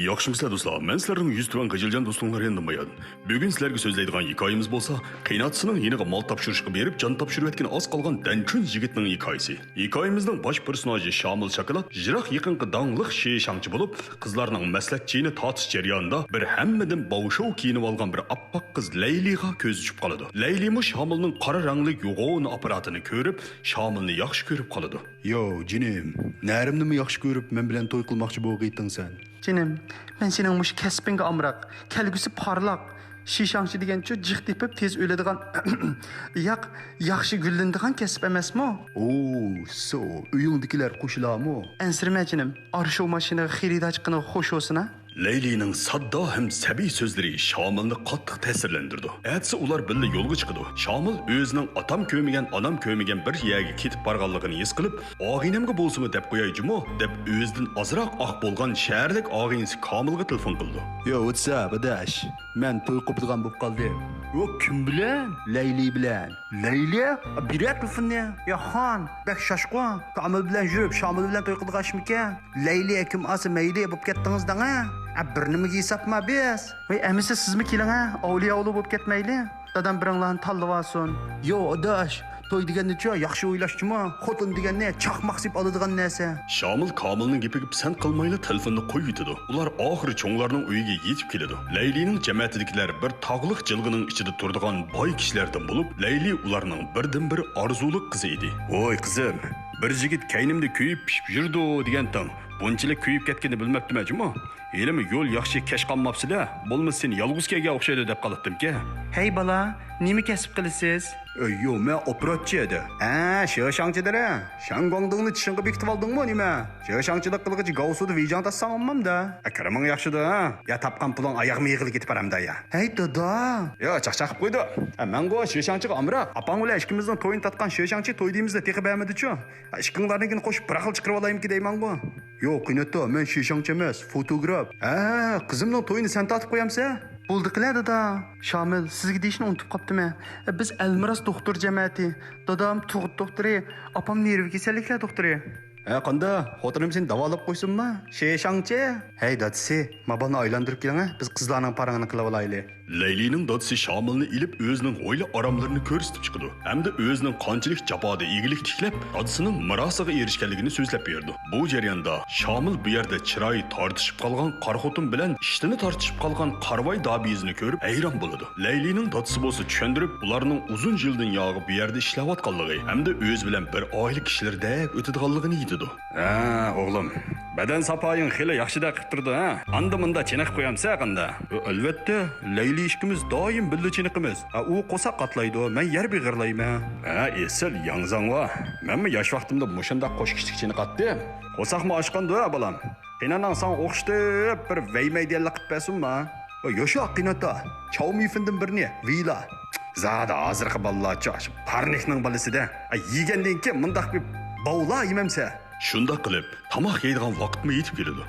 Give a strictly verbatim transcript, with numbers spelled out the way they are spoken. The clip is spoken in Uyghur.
ياخشىمۇسىلەر دوستلار؟ مەن سىلەرنىڭ يۈز تۆۋەن غىجىلجان دوستۇڭلار يېنىدىن بايان. بۈگۈن سىلەرگە سۆزلەيدىغان ھېكايىمىز بولسا، قېيىنئاتىسىنىڭ يېنىغا مال تاپشۇرۇشقا بېرىپ، جان تاپشۇرۇۋەتكىنى ئاز قالغان دەنچۈن يىگىتنىڭ ھېكايىسى. ھېكايىمىزنىڭ باش پېرسوناژى شامىل شاكىلات يىراق يېقىنقى داڭلىق شىشاڭچى بولۇپ، قىزلارنىڭ مەسلىھەت چېيىنى تارتىش جەريانىدا بىر ھەممىدىن باۋشاۋ كىيىنىۋالغان بىر ئاپئاق قىز لەيلىغا كۆزى چۈشۈپ قالىدۇ. لەيلىمۇ شامىلنىڭ قارا رەڭلىك يوغان ئاپپاراتىنى كۆرۈپ، شامىلنى ياخشى كۆرۈپ قالىدۇ. يو، جېنىم، نەرىمنىمۇ ياخشى كۆرۈپ، مەن بىلەن توي قىلماقچى بولغىيتىڭسەن؟ جېنىم، مەن سېنىڭ مۇشۇ كەسپىڭگە ئامراق. كەلگۈسى پارلاق. شىشاڭچى دېگەنچۇ جىق تېپىپ تېز ئۆلىدىغان، ياق، ياخشى گۈللىنىدىغان كەسىپ ئەمەسمۇ؟ ئوو، سو، ئۆيۈڭدىكىلەر قوشۇلامۇ؟ ئەنسىرىمە جېنىم، ئارشاۋ ماشىنىغا خېرىدار چىققىنىغا خوش بولسۇن ھە. لەيلىنىڭ ساددا ھەم سەبىي سۆزلىرى شامىلنى قاتتىق تەسىرلەندۈرىدۇ. ئەتىسى ئۇلار بىللە يولغا چىقىدۇ. شامىل ئۆزىنىڭ ئاتام كۆرمىگەن، ئانام كۆرمىگەن بىر يەرگە كېتىپ بارغانلىقىنى ھېس قىلىپ، ئاغىنەمگە بولسىمۇ دەپ قوياي جۇمۇ، دەپ ئۆزىدىن ئازراق ئاق بولغان شەھەرلىك ئاغىنىسى كامىلغا تېلېفون قىلىدۇ. يو، ۋاتساپ، ئاداش، مەن توي قوپىدىغان بولۇپ قالدىم. يو، كىم بىلەن؟ لەيلى بىلەن. لەيلى؟ بېرە تېلېفوننى. يا خان، بەك شاشقۇن. كامىل بىلەن يۈرۈپ، شامىل بىلەن توي قىلىدىغان ئىشمىكەن؟ لەيلى كىم ئالسا مەيلى بوپ كەتتىڭىز دەڭە. ئە، بىر نېمىگە ھېسابما بىز؟ ۋەي، ئەمىسە سىزمۇ كېلىڭە، ئەۋلىيا ئوغلى بوپ كەتمەيلى. دادام بىرىڭلارنى تاللىۋالسۇن. يو، ئاداش، توي دېگەننىچۇ ياخشى ئويلاشچىمۇ؟ خوتۇن دېگەننى چاقماق سېلىپ ئالىدىغان نەرسە. شامىل كامىلنىڭ گېپىگە پىسەنت قىلمايلا تېلېفوننى قويۇۋېتىدۇ. ئۇلار ئاخىرى چوڭلارنىڭ ئۆيىگە يېتىپ كېلىدۇ. لەيلىنىڭ جەمەتىدىكىلەر بىر تاغلىق جىلغىنىڭ ئىچىدە تۇرىدىغان باي كىشىلەردىن بولۇپ، لەيلى ئۇلارنىڭ بىردىنبىر ئارزۇلۇق قىزى ئىدى. ۋوي قىزىم، بىر يىگىت كەينىمدە كۆيۈپ پىشىپ يۈرىدۇ دېگەنتىڭ، بۇنچىلىك كۆيۈپ كەتكىنىنى بىلمەپتىمەن جۇمۇ. ھېلىمۇ يول ياخشى كەچ قالماپسىلە، بولمىسا سېنى يالغۇز كەلگەن ئوخشايدۇ دەپ قالاتتىمكەن. ھەي بالا، نېمە كەسىپ قىلىسىز؟ ئۆي، يو، مەن ئوپېراتچى ئىدى. ھە، شېشاڭچى دېرە. شاڭگۇاڭدۇڭنى چىشىڭغا بېكىتىۋالدىڭمۇ نېمە؟ شېشاڭچىلىق قىلغىچە گاۋسۇدا ۋېيجاڭ تارتساڭ بولمامدا؟ ئە، كىرىمىڭ ياخشىدا، ھە؟ يا تاپقان پۇلۇڭ ئاياغ مېيىغىلا كېتىپ بارامدا يا؟ ھەي دادا! يا، چاقچاق قىلىپ قويدۇ. ئە، مەنغۇ شېشاڭچىغا ئامراق. ئاپاڭ بىلەن ئىككىمىزنىڭ تويىنى تارتقان شېشاڭچى توي دېيىمىزدە تېخى بەرمىدىچۇ. ئىككىڭلارنىڭكىنى قوشۇپ بىر خىل چىقىرىۋالايمىكىن دەيمەنغۇ. يوق، قېنىتا، مەن شىشاڭچى ئەمەس، فوتوگراف. ھە، قىزىمنىڭ تويىنى سەن تارتىپ قويامسەن؟ بولدى قىلە دادا. شامىل، سىزگە دېيىشنى ئۇنتۇپ قاپتىمەن. بىز ئەلمىراس دوختۇر جەمەتى. دادام تۇغۇت دوختۇرى، ئاپام نېرۋا كېسەللىكلەر دوختۇرى. ھە، قاندا، خوتۇنۇم سېنى داۋالاپ قويسۇنما؟ شىشاڭچى. ھەي دادىسى، ما بالىنى ئايلاندۇرۇپ كېلىڭە، بىز قىزلارنىڭ پارىڭىنى قىلىۋالايلى. لەيلىنىڭ دادىسى شامىلنى ئېلىپ ئۆزىنىڭ ھويلا ئاراملىرىنى كۆرسىتىپ چىقىدۇ ھەمدە ئۆزىنىڭ قانچىلىك جاپادا ئىگىلىك تىكلەپ، دادىسىنىڭ مىراسىغا ئېرىشكەنلىكىنى سۆزلەپ بېرىدۇ. بۇ جەرياندا شامىل بۇ يەردە چىرايى تارتىشىپ قالغان قارا خوتۇن بىلەن ئىشتىنى تارتىشىپ قالغان قارىۋاي دابىيىزنى كۆرۈپ ھەيران بولىدۇ. لەيلىنىڭ دادىسى بولسا چۈشەندۈرۈپ، ئۇلارنىڭ ئۇزۇن يىلدىن ياغى بۇ يەردە ئىشلەۋاتقانلىقى ھەمدە ئۆزى بىلەن بىر ئائىلە كىشىلىرىدەك ئۆتىدىغانلىقىنى ئېيتىدۇ. ھە، ئوغلۇم، بەدەن ساپايىڭ خېلى ياخشىدەك قىپ تۇرىدۇ، ھە؟ ئاندا-مۇندا چېنىقىپ قويامسەن قاندا؟ ئەلۋەتتە، لەيلى ئىككىمىز دائىم بىللە چېنىقىمىز. ھە، ئۇ قورساق قاتلايدۇ، مەن يەر بېغىرلايمەن. ھە، ئېسىل ياڭزاڭ ۋا. مەنمۇ ياش ۋاقتىمدا مۇشۇنداق قوش كىشىلىك چېنىقاتتىم. قورساقمۇ ئاچقاندۇ، ھە، بالام؟ قېنىنىڭ ساڭا ئوخشىتىپ بىر ۋەيمەيدىيەنلىك قىپ بەرسۇنما؟ يوشۇ قېناتا، چاۋمىفىندىن بىرنى ۋىلا. زادى ھازىرقى بالىلارچە شۇ پارنىكنىڭ بالىسىدە. ئە، يېگەندىن كېيىن مۇنداق بىر باۋلا يېمەمسە. شۇنداق قىلىپ، تاماق يەيدىغان ۋاقىتمۇ يېتىپ كېلىدۇ.